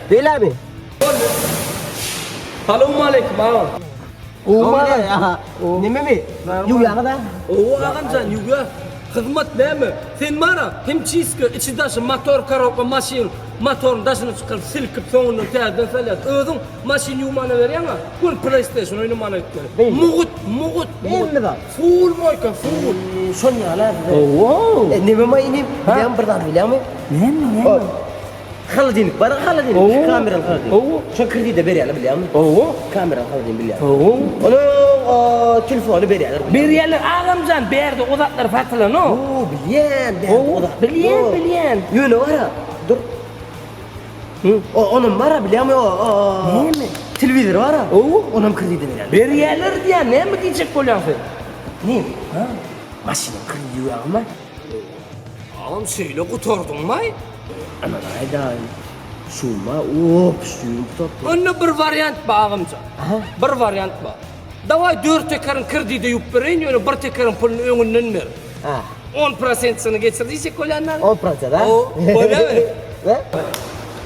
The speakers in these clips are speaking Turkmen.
Beýlemi? Salowmaleýkim agam. Gowmy? Nememi? Ýuwýaňyz-a? Owo agamjan ýuwýas. Hyzmat näme? Sen bara himçiska içi daşy motor korobka maşyn motoryny daşyna çykaryp silkip soňundan täzeden salýas. Özüň maşyn ýuwmana berýäňa göni playstation oýnamana gitmeli. Mugut mugut mugut. Hemme zat. Full moýka full. Şon ýaly-a size. Owo. E, nememi inim? Bilýäňmi bir zat bilýäňmi? Näme näme? Holodilnik bar, holodilnik. Owo. Kameraly holodilnik. Owo. Şo kredite berýärler bilýäňmi? Owo. Kameraly holodilnik bilýän. Owo. Onuň o, telefony berýärler. Berýärler agamjan bärde o zatlar satylanok. Oo, bilýän, bärde o zatlar. Bilýän, ýok. bilýän. Ýöne bara, dur. O, onam bara bilýäňmi o, o, Näme? Telewizor bara. Owo. Onam kredite berýärler. Berýärler diýýän, näme diýjek bolýaň sen? Näme? Ha? Maşynyň krediti ýokmy? Agam şeýle gutardyňmaý? Aman aýdaý. Şuma op şuýum gutardy. Onda bir wariant bar agamjan. Bir wariant bar. Daway dört tekerin kredide ýuwup bereýin, ýöne bir tekeriň puluny öňünden ber. Ha. 10 prosentsini geçir diýjek bolýanlar. 10 prosent ha? O, bolýamy? He?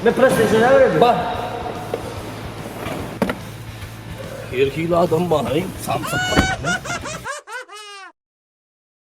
Men prosentini berdim. Bar. Her hili adam bar, samsyk.